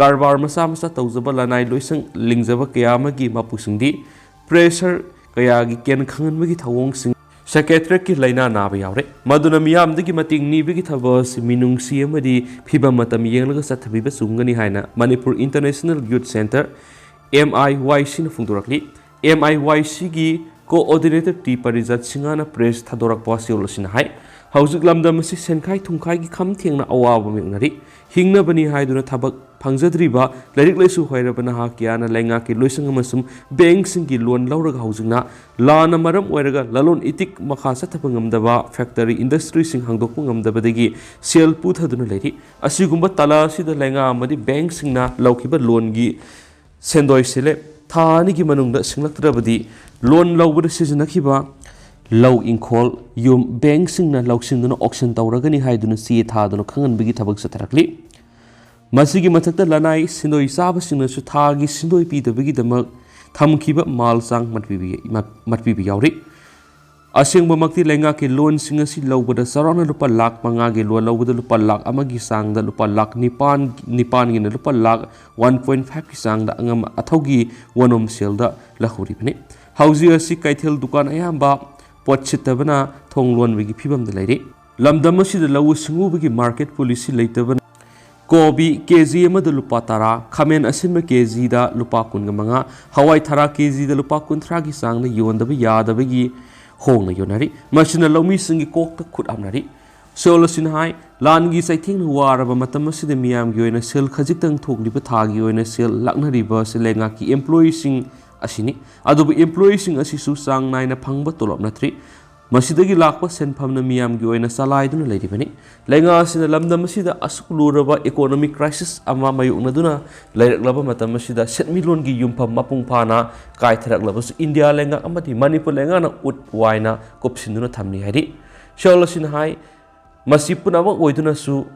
ꯀꯔꯕꯥꯔ ꯃꯆꯥ ꯃꯆꯥ ꯇꯧꯖꯕ ꯂꯅꯥꯏ ꯂꯣꯏꯁꯪ ꯂꯤꯡꯖꯕ ꯀꯌꯥ ꯑꯃꯒꯤ ꯃꯄꯨꯁꯤꯡꯗꯤ pressure ꯀꯌꯥꯒꯤ ꯀꯦꯟ ꯈꯪꯍꯟꯕꯒꯤ ꯊꯧꯑꯣꯡꯁꯤꯡ, psychiatricꯀꯤ ꯂꯥꯏꯅꯥ ꯅꯥꯕ ꯌꯥꯎꯔꯦ꯫ ꯃꯗꯨꯅ ꯃꯤꯌꯥꯝꯗꯒꯤ ꯃꯇꯦꯡ ꯅꯤꯕꯒꯤ ꯊꯕꯛ ꯑꯁꯤ ꯃꯤꯅꯨꯡꯁꯤ ꯑꯃꯗꯤ ꯐꯤꯕꯝ ꯃꯇꯝ ꯌꯦꯡꯂꯒ ꯆꯠꯊꯕꯤꯕ ꯆꯨꯝꯒꯅꯤ ꯍꯥꯏꯅ ꯃꯅꯤꯄꯨꯔ International Youth Centre, MIYCꯅ ꯐꯣꯡꯗꯣꯔꯛꯂꯤ꯫ MIYCꯒꯤ coordinator ꯇꯤ ꯄꯔꯤꯖꯥꯠ ꯁꯤꯡꯍꯅ press ꯊꯥꯗꯣꯔꯛꯄ ꯋꯥꯁꯤꯔꯣꯜ ꯑꯁꯤꯅ ꯍꯥꯏ, ꯍꯧꯖꯤꯛ ꯂꯝꯗꯝ ꯑꯁꯤ ꯁꯦꯟꯈꯥꯏ ꯊꯨꯝꯈꯥꯏꯒꯤ ꯈꯝ ꯊꯦꯡꯅ ꯑꯋꯥꯕ ꯃꯥꯌꯣꯛꯅꯔꯤ꯫ ꯍꯤꯡꯅꯕꯅꯤ ꯍꯥꯏꯗꯨꯅ ꯊꯕꯛ ꯐꯪꯖꯗ꯭ꯔꯤꯕ ꯂꯥꯏꯔꯤꯛ ꯂꯥꯏꯁꯨ ꯍꯩꯔꯕ ꯅꯍꯥ ꯀꯌꯥꯅ ꯂꯩꯉꯥꯛꯀꯤ ꯂꯣꯏꯁꯪ ꯑꯃꯁꯨꯡ bankꯁꯤꯡꯒꯤ loan ꯂꯧꯔꯒ ꯍꯧꯖꯤꯛꯅ ꯂꯥꯟꯅ ꯃꯔꯝ ꯑꯣꯏꯔꯒ ꯂꯂꯣꯟ ꯏꯇꯤꯛ ꯃꯈꯥ ꯆꯠꯊꯕ ꯉꯝꯗꯕ, factory industryꯁꯤꯡ ꯍꯥꯡꯗꯣꯛꯄ ꯉꯝꯗꯕꯗꯒꯤ ꯁꯦꯜ ꯄꯨꯊꯗꯨꯅ ꯂꯩꯔꯤ꯫ ꯑꯁꯤꯒꯨꯝꯕ ꯇꯥꯂ ꯑꯁꯤꯗ ꯂꯩꯉꯥꯛ ꯑꯃꯗꯤ bankꯁꯤꯡꯅ ꯂꯧꯈꯤꯕ loanꯒꯤ ꯁꯦꯟꯗꯣꯏꯁꯦ ꯊꯥ ꯑꯅꯤꯒꯤ ꯃꯅꯨꯡꯗ ꯁꯤꯡꯂꯛꯇ꯭ꯔꯕꯗꯤ loan ꯂꯧꯕꯗ ꯁꯤꯖꯤꯟꯅꯈꯤꯕ ꯂꯧ, ꯏꯪꯈꯣꯜ, ꯌꯨꯝ bankꯁꯤꯡꯅ ꯂꯧꯁꯤꯟꯗꯨꯅ auction ꯇꯧꯔꯒꯅꯤ ꯍꯥꯏꯗꯨꯅ ꯆꯦ ꯊꯥꯗꯨꯅ ꯈꯪꯍꯟꯕꯒꯤ ꯊꯕꯛ ꯆꯠꯊꯔꯛꯂꯤ꯫ ꯃꯁꯤꯒꯤ ꯃꯊꯛꯇ ꯂꯅꯥꯏ ꯁꯤꯟꯗꯣꯏ ꯆꯥꯕꯁꯤꯡꯅꯁꯨ ꯊꯥꯒꯤ ꯁꯤꯟꯗꯣꯏ ꯄꯤꯗꯕꯒꯤꯗꯃꯛ ꯊꯝꯈꯤꯕ ꯃꯥꯜ ꯆꯥꯡ ꯃꯠꯄꯤꯕ, ꯃꯠꯄꯤꯕ ꯌꯥꯎꯔꯤ꯫ ꯑꯁꯦꯡꯕꯃꯛꯇꯤ ꯂꯩꯉꯥꯛꯀꯤ loanꯁꯤꯡ ꯑꯁꯤ ꯂꯧꯕꯗ ꯆꯥꯎꯔꯥꯛꯅ ꯂꯨꯄꯥ ꯂꯥꯈ ꯃꯉꯥꯒꯤ loan ꯂꯧꯕꯗ ꯂꯨꯄꯥ ꯂꯥꯈ ꯑꯃꯒꯤ ꯆꯥꯡꯗ, ꯂꯨꯄꯥ ꯂꯥꯈ ꯅꯤꯄꯥꯟ, ꯅꯤꯄꯥꯟꯒꯤꯅ ꯂꯨꯄꯥ ꯂꯥꯈ one point fiveꯀꯤ ꯆꯥꯡꯗ ꯑꯉꯝ ꯑꯊꯧꯒꯤ ꯋꯥꯅꯣꯝ ꯁꯦꯜꯗ ꯂꯧꯍꯧꯔꯤꯕꯅꯤ꯫ ꯍꯧꯖꯤꯛ ꯑꯁꯤ ꯀꯩꯊꯦꯜ ꯗꯨꯀꯥꯟ ꯑꯌꯥꯝꯕ ꯄꯣꯠ ꯁꯤꯠꯇꯕꯅ ꯊꯣꯡ ꯂꯣꯟꯕꯒꯤ ꯐꯤꯕꯝꯗ ꯂꯩꯔꯤ꯫ ꯂꯝꯗꯝ ꯑꯁꯤꯗ ꯂꯧꯎ ꯁꯤꯡꯎꯕꯒꯤ market policy ꯂꯩꯇꯕꯅ ꯀꯣꯕꯤ ꯀꯦ ꯖꯤ ꯑꯃꯗ ꯂꯨꯄꯥ ꯇꯔꯥ, ꯈꯥꯃꯦꯟ ꯑꯁꯤꯟꯕ ꯀꯦ ꯖꯤꯗ ꯂꯨꯄꯥ ꯀꯨꯟꯒ ꯃꯉꯥ, ꯍꯋꯥꯏ ꯊꯔꯥꯛ ꯀꯦ ꯖꯤꯗ ꯂꯨꯄꯥ ꯀꯨꯟꯊ꯭ꯔꯥꯒꯤ ꯆꯥꯡꯗ ꯌꯣꯟꯗꯕ ꯌꯥꯗꯕꯒꯤ ꯍꯣꯡꯅ ꯌꯣꯟꯅꯔꯤ꯫ ꯃꯁꯤꯅ ꯂꯧꯃꯤꯁꯤꯡꯒꯤ ꯀꯣꯛꯇ ꯈꯨꯠ ꯍꯥꯞꯅꯔꯤ꯫ ꯁꯤꯑꯣꯜ ꯑꯁꯤꯅ ꯍꯥꯏ, ꯂꯥꯟꯒꯤ ꯆꯩꯊꯦꯡꯅ ꯋꯥꯔꯕ ꯃꯇꯝ ꯑꯁꯤꯗ ꯃꯤꯌꯥꯝꯒꯤ ꯑꯣꯏꯅ ꯁꯦꯜ ꯈꯖꯤꯛꯇꯪ ꯊꯣꯛꯂꯤꯕ ꯊꯥꯒꯤ ꯑꯣꯏꯅ ꯁꯦꯜ ꯂꯥꯛꯅꯔꯤꯕ ꯑꯁꯤ ꯂꯩꯉꯥꯛꯀꯤ employeeꯁꯤꯡ ꯑꯁꯤꯅꯤ꯫ ꯑꯗꯨꯕꯨ employeeꯁꯤꯡ ꯑꯁꯤꯁꯨ ꯆꯥꯡ ꯅꯥꯏꯅ ꯐꯪꯕ ꯇꯣꯂꯣꯞ ꯅꯠꯇ꯭ꯔꯤ꯫ ꯃꯁꯤꯗꯒꯤ ꯂꯥꯛꯄ ꯁꯦꯟꯐꯝꯅ ꯃꯤꯌꯥꯝꯒꯤ ꯑꯣꯏꯅ ꯆꯂꯥꯏꯗꯨꯅ ꯂꯩꯔꯤꯕꯅꯤ꯫ ꯂꯩꯉꯥꯛ ꯑꯁꯤꯅ ꯂꯝꯗꯝ ꯑꯁꯤꯗ ꯑꯁꯨꯛ ꯂꯨꯔꯕ economic crisis ꯑꯃ ꯃꯥꯌꯣꯛꯅꯗꯨꯅ ꯂꯩꯔꯛꯂꯕ ꯃꯇꯝ ꯑꯁꯤꯗ ꯁꯦꯟꯃꯤꯠꯂꯣꯟꯒꯤ ꯌꯨꯝꯐꯝ ꯃꯄꯨꯡ ꯐꯥꯅ ꯀꯥꯏꯊꯔꯛꯂꯕꯁꯨ ꯏꯟꯗꯤꯌꯥ ꯂꯩꯉꯥꯛ ꯑꯃꯗꯤ ꯃꯅꯤꯄꯨꯔ ꯂꯩꯉꯥꯛꯅ ꯎꯠ ꯋꯥꯏꯅ ꯀꯨꯞꯁꯤꯟꯗꯨꯅ ꯊꯝꯂꯤ ꯍꯥꯏꯔꯤ꯫ ꯁꯤꯑꯣꯜ ꯑꯁꯤꯅ ꯍꯥꯏ, ꯃꯁꯤ ꯄꯨꯝꯅꯃꯛ ꯑꯣꯏꯗꯨꯅꯁꯨ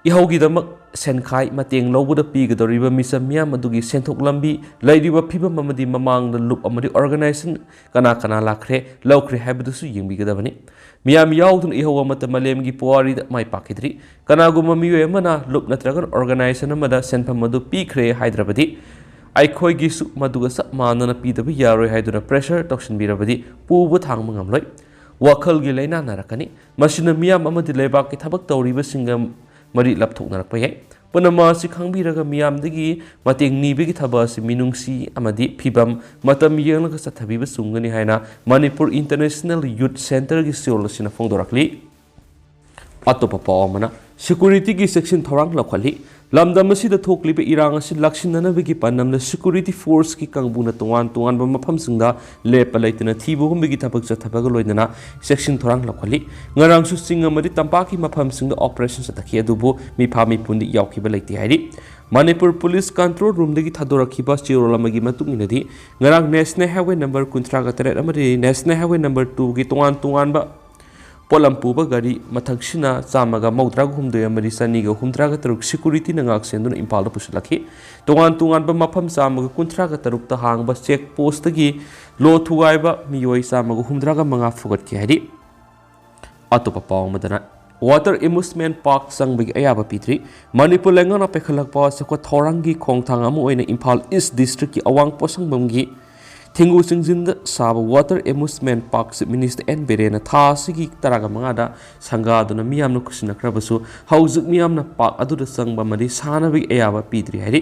ꯏꯍꯧꯒꯤꯗꯃꯛ ꯁꯦꯟꯈꯥꯏ ꯃꯇꯦꯡ ꯂꯧꯕꯗ ꯄꯤꯒꯗꯧꯔꯤꯕ ꯃꯤꯆꯝ ꯃꯤꯌꯥꯝ ꯑꯗꯨꯒꯤ ꯁꯦꯟꯊꯣꯛ ꯂꯝꯕꯤ, ꯂꯩꯔꯤꯕ ꯐꯤꯕꯝ ꯑꯃꯗꯤ ꯃꯃꯥꯡꯗ ꯂꯨꯞ ꯑꯃꯗꯤ organization ꯀꯅꯥ ꯀꯅꯥ ꯂꯥꯛꯈ꯭ꯔꯦ, ꯂꯧꯈ꯭ꯔꯦ ꯍꯥꯏꯕꯗꯨꯁꯨ ꯌꯦꯡꯕꯤꯒꯗꯕꯅꯤ꯫ ꯃꯤꯌꯥꯝ ꯌꯥꯎꯗꯨꯅ ꯏꯍꯧ ꯑꯃꯠꯇ ꯃꯥꯂꯦꯝꯒꯤ ꯄꯨꯋꯥꯔꯤꯗ ꯃꯥꯏ ꯄꯥꯛꯈꯤꯗ꯭ꯔꯤ꯫ ꯀꯅꯥꯒꯨꯝꯕ ꯃꯤꯑꯣꯏ ꯑꯃꯅ ꯂꯨꯞ ꯅꯠꯇ꯭ꯔꯒ organization ꯑꯃꯗ ꯁꯦꯟꯐꯝ ꯑꯗꯨ ꯄꯤꯈ꯭ꯔꯦ ꯍꯥꯏꯗ꯭ꯔꯕꯗꯤ, ꯑꯩꯈꯣꯏꯒꯤꯁꯨ ꯃꯗꯨꯒ ꯆꯞ ꯃꯥꯟꯅꯅ ꯄꯤꯗꯕ ꯌꯥꯔꯣꯏ ꯍꯥꯏꯗꯨꯅ pressure ꯇꯧꯁꯤꯟꯕꯤꯔꯕꯗꯤ ꯄꯨꯕ ꯊꯥꯡꯕ ꯉꯝꯂꯣꯏ꯫ ꯋꯥꯈꯜꯒꯤ ꯂꯥꯏꯅꯥ ꯅꯥꯔꯛꯀꯅꯤ꯫ ꯃꯁꯤꯅ ꯃꯤꯌꯥꯝ ꯑꯃꯗꯤ ꯂꯩꯕꯥꯛꯀꯤ ꯊꯕꯛ ꯇꯧꯔꯤꯕꯁꯤꯡꯒ ꯃꯔꯤ ꯂꯥꯞꯊꯣꯛꯅꯔꯛꯄ ꯌꯥꯏ꯫ ꯄꯨꯝꯅꯃꯛ ꯑꯁꯤ ꯈꯪꯕꯤꯔꯒ ꯃꯤꯌꯥꯝꯗꯒꯤ ꯃꯇꯦꯡ ꯅꯤꯕꯒꯤ ꯊꯕꯛ ꯑꯁꯤ ꯃꯤꯅꯨꯡꯁꯤ ꯑꯃꯗꯤ ꯐꯤꯕꯝ ꯃꯇꯝ ꯌꯦꯡꯂꯒ ꯆꯠꯊꯕꯤꯕ ꯆꯨꯝꯒꯅꯤ ꯍꯥꯏꯅ ꯃꯅꯤꯄꯨꯔ International Youth Centreꯒꯤ ꯁꯤꯑꯣꯜ ꯑꯁꯤꯅ ꯐꯣꯡꯗꯣꯔꯛꯂꯤ꯫ ꯑꯇꯣꯞꯄ ꯄꯥꯎ ꯑꯃꯅ, securityꯒꯤ ꯆꯦꯛꯁꯤꯟ ꯊꯧꯔꯥꯡ ꯂꯧꯈꯠꯂꯤ꯫ ꯂꯝꯗꯝ ꯑꯁꯤꯗ ꯊꯣꯛꯂꯤꯕ ꯏꯔꯥꯡ ꯑꯁꯤ ꯂꯥꯛꯁꯤꯟꯅꯅꯕꯒꯤ ꯄꯥꯟꯗꯝꯗ security forceꯀꯤ ꯀꯥꯡꯕꯨꯅ ꯇꯣꯉꯥꯟ ꯇꯣꯉꯥꯟꯕ ꯃꯐꯝꯁꯤꯡꯗ ꯂꯦꯞꯄ ꯂꯩꯇꯅ ꯊꯤꯕ ꯍꯨꯝꯕꯒꯤ ꯊꯕꯛ ꯆꯠꯊꯕꯒ ꯂꯣꯏꯅꯅ ꯆꯦꯛꯁꯤꯟ ꯊꯧꯔꯥꯡ ꯂꯧꯈꯠꯂꯤ꯫ ꯉꯔꯥꯡꯁꯨ ꯆꯤꯡ ꯑꯃꯗꯤ ꯇꯝꯄꯥꯛꯀꯤ ꯃꯐꯝꯁꯤꯡꯗ operation ꯆꯠꯊꯈꯤ, ꯑꯗꯨꯕꯨ ꯃꯤꯐꯥ ꯃꯤꯄꯨꯟꯗꯤ ꯌꯥꯎꯈꯤꯕ ꯂꯩꯇꯦ ꯍꯥꯏꯔꯤ꯫ ꯃꯅꯤꯄꯨꯔ police control roomꯗꯒꯤ ꯊꯥꯗꯣꯔꯛꯈꯤꯕ ꯆꯦꯔꯣꯜ ꯑꯃꯒꯤ ꯃꯇꯨꯡ ꯏꯟꯅꯗꯤ, ꯉꯔꯥꯡ National Highway number ꯀꯨꯟꯊ꯭ꯔꯥꯒ ꯇꯔꯦꯠ ꯑꯃꯗꯤ National Highway number twoꯒꯤ ꯇꯣꯉꯥꯟ ꯇꯣꯉꯥꯟꯕ ꯄꯣꯠꯂꯝ ꯄꯨꯕ ꯒꯥꯔꯤ ꯃꯊꯛꯁꯤꯅ ꯆꯥꯝꯃꯒ ꯃꯧꯗ꯭ꯔꯥꯒ ꯍꯨꯝꯗꯣꯏ ꯑꯃꯗꯤ ꯆꯅꯤꯒ ꯍꯨꯝꯗ꯭ꯔꯥꯒ ꯇꯔꯨꯛ securityꯅ ꯉꯥꯛ ꯁꯦꯟꯗꯨꯅ ꯏꯝꯐꯥꯜꯗ ꯄꯨꯁꯤꯜꯂꯛꯈꯤ꯫ ꯇꯣꯉꯥꯟ ꯇꯣꯉꯥꯟꯕ ꯃꯐꯝ ꯆꯥꯝꯃꯒ ꯀꯨꯟꯊ꯭ꯔꯥꯒ ꯇꯔꯨꯛꯇ ꯍꯥꯡꯕ check postꯇꯒꯤ ꯂꯣ ꯊꯨꯒꯥꯏꯕ ꯃꯤꯑꯣꯏ ꯆꯥꯝꯃꯒ ꯍꯨꯝꯗ꯭ꯔꯥꯒ ꯃꯉꯥ ꯐꯨꯒꯠꯈꯤ ꯍꯥꯏꯔꯤ꯫ ꯑꯇꯣꯞꯄ ꯄꯥꯎ ꯑꯃꯗꯅ, water amusement park ꯆꯪꯕꯒꯤ ꯑꯌꯥꯕ ꯄꯤꯗ꯭ꯔꯤ꯫ ꯃꯅꯤꯄꯨꯔ ꯂꯩꯉꯥꯛꯅ ꯄꯥꯏꯈꯠꯂꯛꯄ ꯆꯥꯎꯈꯠ ꯊꯧꯔꯥꯡꯒꯤ ꯈꯣꯡꯊꯥꯡ ꯑꯃ ꯑꯣꯏꯅ ꯏꯝꯐꯥꯜ East districtꯀꯤ ꯑꯋꯥꯡ ꯄꯣꯠꯁꯪꯕꯝꯒꯤ ꯊꯤꯡꯒꯨ ꯆꯤꯡꯖꯤꯟꯗ ꯁꯥꯕ water amusement park Chief Minister N ꯕꯤꯔꯦꯟꯅ ꯊꯥ ꯑꯁꯤꯒꯤ ꯇꯔꯥꯒ ꯃꯉꯥꯗ ꯁꯪꯒꯥꯗꯨꯅ ꯃꯤꯌꯥꯝꯅ ꯈꯨꯠꯁꯤꯟꯅꯈ꯭ꯔꯕꯁꯨ, ꯍꯧꯖꯤꯛ ꯃꯤꯌꯥꯝꯅ park ꯑꯗꯨꯗ ꯆꯪꯕ ꯑꯃꯗꯤ ꯁꯥꯟꯅꯕꯒꯤ ꯑꯌꯥꯕ ꯄꯤꯗ꯭ꯔꯤ ꯍꯥꯏꯔꯤ꯫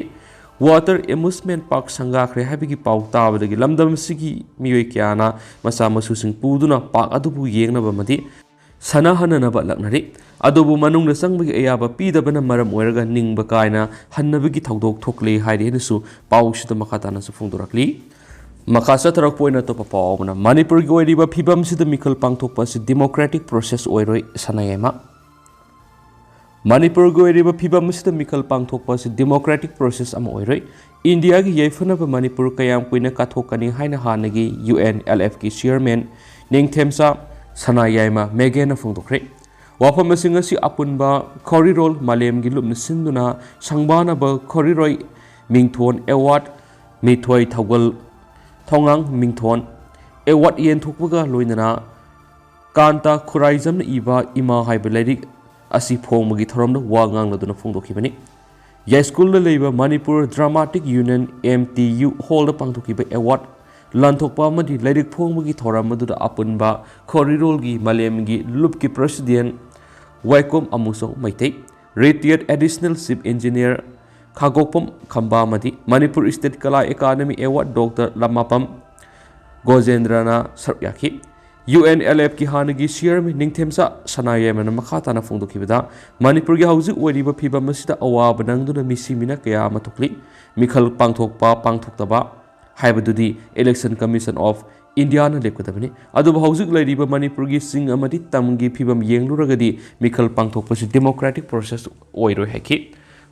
Water amusement park ꯁꯪꯒꯥꯈ꯭ꯔꯦ ꯍꯥꯏꯕꯒꯤ ꯄꯥꯎ ꯇꯥꯕꯗꯒꯤ ꯂꯝꯗꯝ ꯑꯁꯤꯒꯤ ꯃꯤꯑꯣꯏ ꯀꯌꯥꯅ ꯃꯆꯥ ꯃꯁꯨꯁꯤꯡ ꯄꯨꯗꯨꯅ park ꯑꯗꯨꯕꯨ ꯌꯦꯡꯅꯕ ꯑꯃꯗꯤ ꯁꯥꯟꯅꯍꯟꯅꯅꯕ ꯂꯥꯛꯅꯔꯤ꯫ ꯑꯗꯨꯕꯨ ꯃꯅꯨꯡꯗ ꯆꯪꯕꯒꯤ ꯑꯌꯥꯕ ꯄꯤꯗꯕꯅ ꯃꯔꯝ ꯑꯣꯏꯔꯒ ꯅꯤꯡꯕ ꯀꯥꯏꯅ ꯍꯟꯅꯕꯒꯤ ꯊꯧꯗꯣꯛ ꯊꯣꯛꯂꯦ ꯍꯥꯏꯔꯤ ꯍꯥꯏꯅꯁꯨ ꯄꯥꯎꯁꯤꯗ ꯃꯈꯥ ꯇꯥꯅꯁꯨ ꯐꯣꯡꯗꯣꯔꯛꯂꯤ꯫ ꯃꯈꯥ ꯆꯠꯊꯔꯛꯄ ꯑꯣꯏꯅ ꯑꯇꯣꯞꯄ ꯄꯥꯎ ꯑꯃꯅ, ꯃꯅꯤꯄꯨꯔꯒꯤ ꯑꯣꯏꯔꯤꯕ ꯐꯤꯕꯝꯁꯤꯗ ꯃꯤꯈꯜ ꯄꯥꯡꯊꯣꯛꯄ ꯑꯁꯤ democratic process ꯑꯣꯏꯔꯣꯏ, ꯁꯅꯥꯌꯥꯏꯃ꯫ ꯃꯅꯤꯄꯨꯔꯒꯤ ꯑꯣꯏꯔꯤꯕ ꯐꯤꯕꯝ ꯑꯁꯤꯗ ꯃꯤꯈꯜ ꯄꯥꯡꯊꯣꯛꯄ ꯑꯁꯤ democratic process ꯑꯃ ꯑꯣꯏꯔꯣꯏ꯫ ꯏꯟꯗꯤꯌꯥꯒꯤ ꯌꯥꯏꯐꯅꯕ ꯃꯅꯤꯄꯨꯔ ꯀꯌꯥꯝ ꯀꯨꯏꯅ ꯀꯥꯊꯣꯛꯀꯅꯤ ꯍꯥꯏꯅ ꯍꯥꯟꯅꯒꯤ U N L F ꯀꯤ chairman ꯅꯤꯡꯊꯦꯝꯆꯥ ꯁꯅꯥꯌꯥꯏꯃ ꯃꯦꯒꯦꯅ ꯐꯣꯡꯗꯣꯛꯈ꯭ꯔꯦ꯫ ꯋꯥꯐꯝꯁꯤꯡ ꯑꯁꯤ ꯑꯄꯨꯟꯕ ꯈꯣꯔꯤꯔꯣꯜ ꯃꯥꯂꯦꯝꯒꯤ ꯂꯨꯞꯅ ꯁꯤꯟꯗꯨꯅ ꯁꯪꯕꯥꯅꯕ ꯈꯣꯔꯤꯔꯣꯏ ꯃꯤꯡꯊꯣꯟ award, ꯃꯤꯊꯣꯏ ꯊꯧꯒꯜ ꯊꯧꯉꯥꯡ ꯃꯤꯡꯊꯣꯟ award ꯌꯦꯟꯊꯣꯛꯄꯒ ꯂꯣꯏꯅꯅ ꯀꯥꯟꯇ ꯈꯨꯔꯥꯏꯖꯝꯅ ꯏꯕ ꯏꯃꯥ ꯍꯥꯏꯕ ꯂꯥꯏꯔꯤꯛ ꯑꯁꯤ ꯐꯣꯡꯕꯒꯤ ꯊꯧꯔꯝꯗ ꯋꯥ ꯉꯥꯡꯂꯗꯨꯅ ꯐꯣꯡꯗꯣꯛꯈꯤꯕꯅꯤ꯫ ꯌꯥꯏꯁ꯭ꯀꯨꯜꯗ ꯂꯩꯕ Manipur Dramatic Union M T U hall ꯗ ꯄꯥꯡꯊꯣꯛꯈꯤꯕ award ꯂꯥꯟꯊꯣꯛꯄ ꯑꯃꯗꯤ ꯂꯥꯏꯔꯤꯛ ꯐꯣꯡꯕꯒꯤ ꯊꯧꯔꯝ ꯑꯗꯨꯗ ꯑꯄꯨꯟꯕ ꯈꯣꯔꯤꯔꯣꯜꯒꯤ ꯃꯥꯂꯦꯝꯒꯤ ꯂꯨꯞꯀꯤ president ꯋꯥꯏꯀꯣꯝ Amuchou Meitei, retired additional chief engineer ꯈꯥꯒꯣꯛꯄꯝ ꯈꯝꯕ ꯑꯃꯗꯤ ꯃꯅꯤꯄꯨꯔ State ꯀꯂꯥ ꯑꯦꯀꯥꯗꯃꯤ award Doctor ꯂꯃꯥꯄꯝ ꯒꯣꯖꯦꯟꯗ꯭ꯔꯅ ꯁꯔꯨꯛ ꯌꯥꯈꯤ꯫ U N L F ꯀꯤ ꯍꯥꯟꯅꯒꯤ chairman ꯅꯤꯡꯊꯦꯝꯆꯥ ꯁꯅꯥꯌꯥꯏꯃꯅ ꯃꯈꯥ ꯇꯥꯅ ꯐꯣꯡꯗꯣꯛꯈꯤꯕꯗ, ꯃꯅꯤꯄꯨꯔꯒꯤ ꯍꯧꯖꯤꯛ ꯑꯣꯏꯔꯤꯕ ꯐꯤꯕꯝ ꯑꯁꯤꯗ ꯑꯋꯥꯕ ꯅꯪꯗꯨꯅ ꯃꯤꯁꯤ ꯃꯤꯅ ꯀꯌꯥ ꯑꯃ ꯊꯣꯛꯂꯤ꯫ ꯃꯤꯈꯜ ꯄꯥꯡꯊꯣꯛꯄ ꯄꯥꯡꯊꯣꯛꯇꯕ ꯍꯥꯏꯕꯗꯨꯗꯤ Election Commission of India ꯅ ꯂꯦꯞꯀꯗꯕꯅꯤ꯫ ꯑꯗꯨꯕꯨ ꯍꯧꯖꯤꯛ ꯂꯩꯔꯤꯕ ꯃꯅꯤꯄꯨꯔꯒꯤ ꯆꯤꯡ ꯑꯃꯗꯤ ꯇꯝꯒꯤ ꯐꯤꯕꯝ ꯌꯦꯡꯂꯨꯔꯒꯗꯤ ꯃꯤꯈꯜ ꯄꯥꯡꯊꯣꯛꯄꯁꯤ democratic process ꯑꯣꯏꯔꯣꯏ ꯍꯥꯏꯈꯤ꯫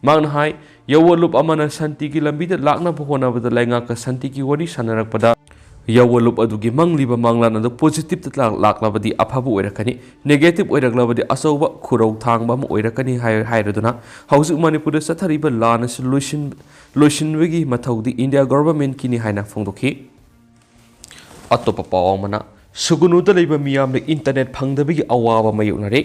ꯃꯍꯥꯛꯅ ꯍꯥꯏ, ꯌꯥꯋꯣꯜꯂꯨꯞ ꯑꯃꯅ ꯁꯥꯟꯇꯤꯒꯤ ꯂꯝꯕꯤꯗ ꯂꯥꯛꯅꯕ ꯍꯣꯠꯅꯕꯗ ꯂꯩꯉꯥꯛꯀ ꯁꯥꯟꯇꯤꯒꯤ ꯋꯥꯔꯤ ꯁꯥꯟꯅꯔꯛꯄꯗ ꯌꯥꯋꯣꯜꯂꯨꯞ ꯑꯗꯨꯒꯤ ꯃꯪꯂꯤꯕ ꯃꯪꯂꯥꯟ ꯑꯗꯨ positive ꯇ ꯂꯥꯛ-, ꯂꯥꯛꯂꯕꯗꯤ ꯑꯐꯕ ꯑꯣꯏꯔꯛꯀꯅꯤ, negative ꯑꯣꯏꯔꯛꯂꯕꯗꯤ ꯑꯆꯧꯕ ꯈꯨꯔꯧ ꯊꯥꯡꯕ ꯑꯃ ꯑꯣꯏꯔꯛꯀꯅꯤ ꯍꯥꯏ-, ꯍꯥꯏꯔꯗꯨꯅ ꯍꯧꯖꯤꯛ ꯃꯅꯤꯄꯨꯔꯗ ꯆꯠꯊꯔꯤꯕ ꯂꯥꯟ ꯑꯁꯤ ꯂꯣꯏꯁꯤꯟ-, ꯂꯣꯏꯁꯤꯟꯕꯒꯤ ꯃꯊꯧꯗꯤ India government ꯀꯤꯅꯤ ꯍꯥꯏꯅ ꯐꯣꯡꯗꯣꯛꯈꯤ꯫ ꯑꯇꯣꯞꯄ ꯄꯥꯎ ꯑꯃꯅ, ꯁꯨꯒꯨꯅꯨꯗ ꯂꯩꯕ ꯃꯤꯌꯥꯝꯅ internet ꯐꯪꯗꯕꯒꯤ ꯑꯋꯥꯕ ꯃꯥꯌꯣꯛꯅꯔꯦ꯫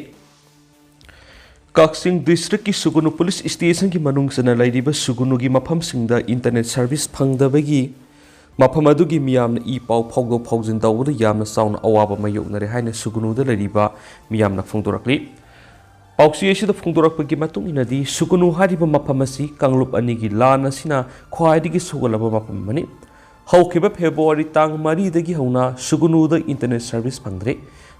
ꯀꯛꯆꯤꯡ district ꯀꯤ ꯁꯨꯒꯨꯅꯨ police station ꯒꯤ ꯃꯅꯨꯡ ꯆꯟꯅ ꯂꯩꯔꯤꯕ ꯁꯨꯒꯨꯅꯨꯒꯤ ꯃꯐꯝꯁꯤꯡꯗ internet service ꯐꯪꯗꯕꯒꯤ ꯃꯐꯝ ꯑꯗꯨꯒꯤ ꯃꯤꯌꯥꯝꯅ ꯏ ꯄꯥꯎ ꯐꯥꯎꯗꯣꯛ ꯐꯥꯎꯖꯤꯟ ꯇꯧꯕꯗ ꯌꯥꯝꯅ ꯆꯥꯎꯅ ꯑꯋꯥꯕ ꯃꯥꯌꯣꯛꯅꯔꯦ ꯍꯥꯏꯅ ꯁꯨꯒꯨꯅꯨꯗ ꯂꯩꯔꯤꯕ ꯃꯤꯌꯥꯝꯅ ꯐꯣꯡꯗꯣꯔꯛꯂꯤ꯫ ꯄꯥꯎꯆꯦ ꯑꯁꯤꯗ ꯐꯣꯡꯗꯣꯔꯛꯄꯒꯤ ꯃꯇꯨꯡ ꯏꯟꯅꯗꯤ, ꯁꯨꯒꯨꯅꯨ ꯍꯥꯏꯔꯤꯕ ꯃꯐꯝ ꯑꯁꯤ ꯀꯥꯡꯂꯨꯞ ꯑꯅꯤꯒꯤ ꯂꯥꯟ ꯑꯁꯤꯅ ꯈ꯭ꯋꯥꯏꯗꯒꯤ ꯁꯣꯛꯍꯜꯂꯕ ꯃꯐꯝ ꯑꯃꯅꯤ꯫ ꯍꯧꯈꯤꯕ February ꯇꯥꯡ ꯃꯔꯤꯗꯒꯤ ꯍꯧꯅ ꯁꯨꯒꯨꯅꯨꯗ internet service ꯐꯪꯗ꯭ꯔꯦ꯫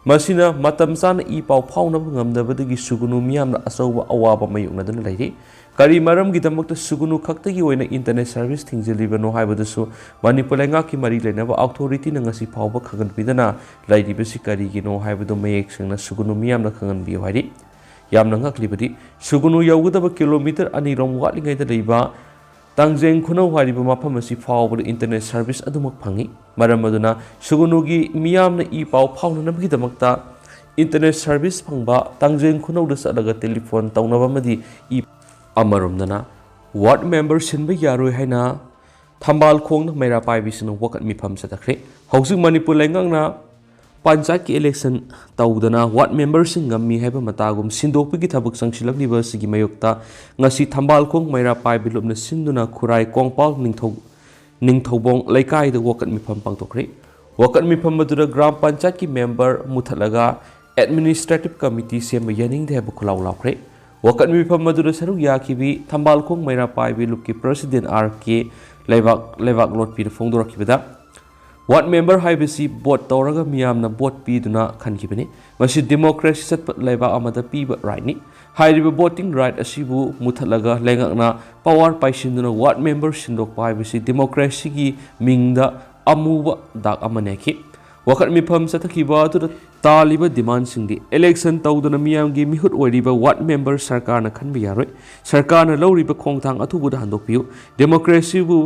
ꯃꯁꯤꯅ ꯃꯇꯝ ꯆꯥꯅ ꯏ ꯄꯥꯎ ꯐꯥꯎꯅꯕ ꯉꯝꯗꯕꯗꯒꯤ ꯁꯨꯒꯨꯅꯨ ꯃꯤꯌꯥꯝꯅ ꯑꯆꯧꯕ ꯑꯋꯥꯕ ꯃꯥꯌꯣꯛꯅꯗꯨꯅ ꯂꯩꯔꯤ꯫ ꯀꯔꯤ ꯃꯔꯝꯒꯤꯗꯃꯛꯇ ꯁꯨꯒꯨꯅꯨ ꯈꯛꯇꯒꯤ ꯑꯣꯏꯅ internet service ꯊꯤꯡꯖꯤꯜꯂꯤꯕꯅꯣ ꯍꯥꯏꯕꯗꯨꯁꯨ ꯃꯅꯤꯄꯨꯔ ꯂꯩꯉꯥꯛꯀꯤ ꯃꯔꯤ ꯂꯩꯅꯕ authorityꯅ ꯉꯁꯤ ꯐꯥꯎꯕ ꯈꯪꯍꯟꯕꯤꯗꯅ ꯂꯩꯔꯤꯕꯁꯤ ꯀꯔꯤꯒꯤꯅꯣ ꯍꯥꯏꯕꯗꯨ ꯃꯌꯦꯛ ꯁꯦꯡꯅ ꯁꯨꯒꯨꯅꯨ ꯃꯤꯌꯥꯝꯅ ꯈꯪꯍꯟꯕꯤꯌꯨ ꯍꯥꯏꯔꯤ꯫ ꯌꯥꯝꯅ ꯉꯛꯂꯤꯕꯗꯤ ꯁꯨꯒꯨꯅꯨ ꯌꯧꯒꯗꯕ kilometre ꯑꯅꯤꯔꯣꯝ ꯋꯥꯠꯂꯤꯉꯩꯗ ꯂꯩꯕ ꯇꯥꯡꯖꯦꯡ ꯈꯨꯅꯧ ꯍꯥꯏꯔꯤꯕ ꯃꯐꯝ ꯑꯁꯤ ꯐꯥꯎꯕꯗ internet service ꯑꯗꯨꯃꯛ ꯐꯪꯏ꯫ ꯃꯔꯝ ꯑꯗꯨꯅ ꯁꯨꯒꯨꯅꯨꯒꯤ ꯃꯤꯌꯥꯝꯅ ꯏ ꯄꯥꯎ ꯐꯥꯎꯅꯅꯕꯒꯤꯗꯃꯛꯇ internet service ꯐꯪꯕ ꯇꯥꯡꯖꯦꯡ ꯈꯨꯅꯧꯗ ꯆꯠꯂꯒ telephone ꯇꯧꯅꯕ ꯑꯃꯗꯤ ꯏ ꯑꯃꯔꯣꯝꯗꯅ ward member ꯁꯤꯟꯕ ꯌꯥꯔꯣꯏ ꯍꯥꯏꯅ ꯊꯝꯕꯥꯜ ꯈꯣꯡꯅ ꯃꯩꯔꯥ ꯄꯥꯏꯕꯤꯁꯤꯡꯅ ꯋꯥꯀꯠ ꯃꯤꯐꯝ ꯆꯠꯊꯈ꯭ꯔꯦ꯫ ꯍꯧꯖꯤꯛ ꯃꯅꯤꯄꯨꯔ ꯂꯩꯉꯥꯛꯅ ꯄꯟꯆꯥꯌꯠꯀꯤ election ꯇꯧꯗꯅ ward memberꯁꯤꯡ ꯉꯝꯃꯤ ꯍꯥꯏꯕ ꯃꯇꯥꯒꯨꯝ ꯁꯤꯟꯗꯣꯛꯄꯒꯤ ꯊꯕꯛ ꯆꯪꯁꯤꯜꯂꯛꯂꯤꯕ ꯑꯁꯤꯒꯤ ꯃꯥꯌꯣꯛꯇ ꯉꯁꯤ ꯊꯝꯕꯥꯜ ꯈꯣꯡ ꯃꯩꯔꯥ ꯄꯥꯏꯕꯤ ꯂꯨꯞꯅ ꯁꯤꯟꯗꯨꯅ ꯈꯨꯔꯥꯏ ꯀꯣꯡꯄꯥꯜ ꯅꯤꯡꯊꯧ ꯅꯤꯡꯊꯧꯕꯣꯡ ꯂꯩꯀꯥꯏꯗ ꯋꯥꯀꯠ ꯃꯤꯐꯝ ꯄꯥꯡꯊꯣꯛꯈ꯭ꯔꯦ꯫ ꯋꯥꯀꯠ ꯃꯤꯐꯝ ꯑꯗꯨꯗ ꯒ꯭ꯔꯥꯝ ꯄꯟꯆꯥꯌꯠꯀꯤ member ꯃꯨꯊꯠꯂꯒ administrative committee ꯁꯦꯝꯕ ꯌꯥꯅꯤꯡꯗꯦ ꯍꯥꯏꯕ ꯈꯨꯜꯂꯥꯎ ꯂꯥꯎꯈ꯭ꯔꯦ꯫ ꯋꯥꯀꯠ ꯃꯤꯐꯝ ꯑꯗꯨꯗ ꯁꯔꯨꯛ ꯌꯥꯈꯤꯕꯤ ꯊꯝꯕꯥꯜꯈꯣꯡ ꯃꯩꯔꯥ ꯄꯥꯏꯕꯤ ꯂꯨꯞꯀꯤ president R K ꯂꯩꯕꯥꯛ ꯂꯩꯕꯥꯛ ꯂꯣꯠꯄꯤꯅ ꯐꯣꯡꯗꯣꯔꯛꯈꯤꯕꯗ, ward member ꯍꯥꯏꯕꯁꯤ vote ꯇꯧꯔꯒ ꯃꯤꯌꯥꯝꯅ vote ꯄꯤꯗꯨꯅ ꯈꯟꯈꯤꯕꯅꯤ꯫ ꯃꯁꯤ democracy ꯆꯠꯄ ꯂꯩꯕꯥꯛ ꯑꯃꯗ ꯄꯤꯕ rightꯅꯤ꯫ ꯍꯥꯏꯔꯤꯕ voting right ꯑꯁꯤꯕꯨ ꯃꯨꯊꯠꯂꯒ ꯂꯩꯉꯥꯛꯅ power ꯄꯥꯏꯁꯤꯟꯗꯨꯅ ward member ꯁꯤꯟꯗꯣꯛꯄ ꯍꯥꯏꯕꯁꯤ democracyꯒꯤ ꯃꯤꯡꯗ ꯑꯃꯨꯕ ꯗꯥꯛ ꯑꯃ ꯅꯦꯛꯈꯤ꯫ ꯋꯥꯀꯠ ꯃꯤꯐꯝ ꯆꯠꯊꯈꯤꯕ ꯑꯗꯨꯗ ꯇꯥꯜꯂꯤꯕ demandꯁꯤꯡꯗꯤ election ꯇꯧꯗꯨꯅ ꯃꯤꯌꯥꯝꯒꯤ ꯃꯤꯍꯨꯠ ꯑꯣꯏꯔꯤꯕ ward member ꯁꯔꯀꯥꯔꯅ ꯈꯟꯕ ꯌꯥꯔꯣꯏ꯫ ꯁꯔꯀꯥꯔꯅ ꯂꯧꯔꯤꯕ ꯈꯣꯡꯊꯥꯡ ꯑꯊꯨꯕꯗ ꯍꯟꯗꯣꯛꯄꯤꯌꯨ꯫ Democracyꯕꯨ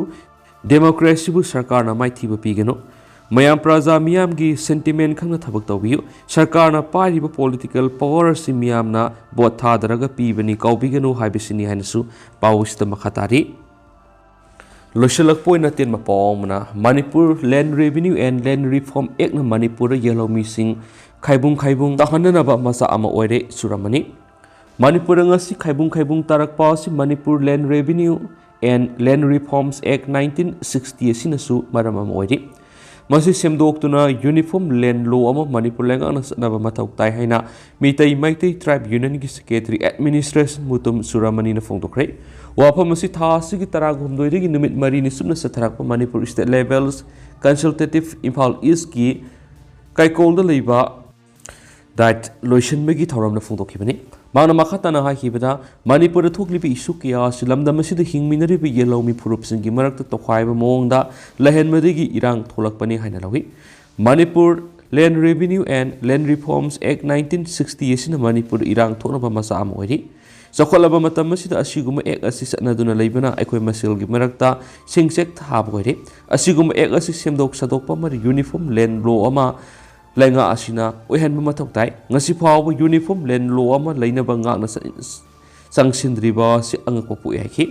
democracyꯕꯨ ꯁꯔꯀꯥꯔꯅ ꯃꯥꯏꯊꯤꯕ ꯄꯤꯒꯅꯨ꯫ ꯃꯌꯥꯝ ꯄ꯭ꯔꯖꯥ ꯃꯤꯌꯥꯝꯒꯤ sentiment ꯈꯪꯅ ꯊꯕꯛ ꯇꯧꯕꯤꯌꯨ꯫ ꯁꯔꯀꯥꯔꯅ ꯄꯥꯏꯔꯤꯕ political power ꯑꯁꯤ ꯃꯤꯌꯥꯝꯅ vote ꯊꯥꯗꯔꯒ ꯄꯤꯕꯅꯤ ꯀꯥꯎꯕꯤꯒꯅꯨ ꯍꯥꯏꯕꯁꯤꯅꯤ ꯍꯥꯏꯅꯁꯨ ꯄꯥꯎ ꯑꯁꯤꯗ ꯃꯈꯥ ꯇꯥꯔꯤ꯫ ꯂꯣꯏꯁꯤꯜꯂꯛꯄ ꯑꯣꯏꯅ ꯑꯇꯦꯟꯕ ꯄꯥꯎ ꯑꯃꯅ, Manipur Land Revenue and Land Reform Actꯅ ꯃꯅꯤꯄꯨꯔꯗ ꯌꯦꯜꯍꯧꯃꯤꯁꯤꯡ ꯈꯥꯏꯕꯨꯡ ꯈꯥꯏꯕꯨꯡ ꯇꯥꯍꯟꯅꯅꯕ ꯃꯆꯥꯛ ꯑꯃ ꯑꯣꯏꯔꯦ ꯆꯨꯔꯝꯃꯅꯤ꯫ ꯃꯅꯤꯄꯨꯔꯗ ꯉꯁꯤ ꯈꯥꯏꯕꯨꯡ ꯈꯥꯏꯕꯨꯡ ꯇꯥꯔꯛꯄ ꯑꯁꯤ Manipur Land Revenue and Land Reforms Act nineteen sixty ꯑꯁꯤꯅꯁꯨ ꯃꯔꯝ ꯑꯃ ꯑꯣꯏꯔꯤ꯫ ꯃꯁꯤ ꯁꯦꯝꯗꯣꯛꯇꯨꯅ uniform land law ꯑꯃ ꯃꯅꯤꯄꯨꯔ ꯂꯩꯉꯥꯛꯅ ꯆꯠꯅꯕ ꯃꯊꯧ ꯇꯥꯏ ꯍꯥꯏꯅ Meitei Meitei Tribe Unionꯒꯤ secretary administration Mutum ꯆꯨꯔꯥꯃꯅꯤꯅ ꯐꯣꯡꯗꯣꯛꯈ꯭ꯔꯦ꯫ ꯋꯥꯐꯝ ꯑꯁꯤ ꯊꯥ ꯑꯁꯤꯒꯤ ꯇꯔꯥꯍꯨꯝꯗꯣꯏꯗꯒꯤ ꯅꯨꯃꯤꯠ ꯃꯔꯤꯅꯤ ꯆꯨꯞꯅ ꯆꯠꯊꯔꯛꯄ Manipur State Levels Consultative Imphal Eastꯀꯤ ꯀꯩꯀꯣꯜꯗ ꯂꯩꯕ ꯗꯥꯏꯠ ꯂꯣꯏꯁꯤꯟꯕꯒꯤ ꯊꯧꯔꯝꯅ ꯐꯣꯡꯗꯣꯛꯈꯤꯕꯅꯤ꯫ ꯃꯍꯥꯛꯅ ꯃꯈꯥ ꯇꯥꯅ ꯍꯥꯏꯈꯤꯕꯗ, ꯃꯅꯤꯄꯨꯔꯗ ꯊꯣꯛꯂꯤꯕ issue ꯀꯌꯥ ꯑꯁꯤ ꯂꯝꯗꯝ ꯑꯁꯤꯗ ꯍꯤꯡꯃꯤꯟꯅꯔꯤꯕ ꯌꯦꯜꯍꯧꯃꯤ ꯐꯨꯔꯨꯞꯁꯤꯡꯒꯤ ꯃꯔꯛꯇ ꯇꯣꯈꯥꯏꯕ ꯃꯑꯣꯡꯗ ꯂꯩꯍꯟꯕꯗꯒꯤ ꯏꯔꯥꯡ ꯊꯣꯛꯂꯛꯄꯅꯤ ꯍꯥꯏꯅ ꯂꯧꯏ꯫ Manipur Land Revenue and Land Reforms Act nineteen sixty ꯑꯁꯤꯅ ꯃꯅꯤꯄꯨꯔꯗ ꯏꯔꯥꯡ ꯊꯣꯛꯅꯕ ꯃꯆꯥꯛ ꯑꯃ ꯑꯣꯏꯔꯤ꯫ ꯆꯥꯎꯈꯠꯂꯕ ꯃꯇꯝ ꯑꯁꯤꯗ ꯑꯁꯤꯒꯨꯝꯕ act ꯑꯁꯤ ꯆꯠꯅꯗꯨꯅ ꯂꯩꯕꯅ ꯑꯩꯈꯣꯏ ꯃꯁꯦꯜꯒꯤ ꯃꯔꯛꯇ ꯁꯤꯡꯆꯦꯛ ꯊꯥꯕ ꯑꯣꯏꯔꯦ꯫ ꯑꯁꯤꯒꯨꯝꯕ act ꯑꯁꯤ ꯁꯦꯝꯗꯣꯛ ꯁꯥꯗꯣꯛꯄ ꯑꯃꯗꯤ uniform land law ꯑꯃ ꯂꯩꯉꯥꯛ ꯑꯁꯤꯅ ꯑꯣꯏꯍꯟꯕ ꯃꯊꯧ ꯇꯥꯏ꯫ ꯉꯁꯤ ꯐꯥꯎꯕ uniform land law ꯑꯃ ꯂꯩꯅꯕ ꯉꯥꯛꯅ ꯆ-, ꯆꯪꯁꯤꯟꯗ꯭ꯔꯤꯕ ꯑꯁꯤ ꯑꯉꯛꯄ ꯄꯣꯛꯏ ꯍꯥꯏꯈꯤ꯫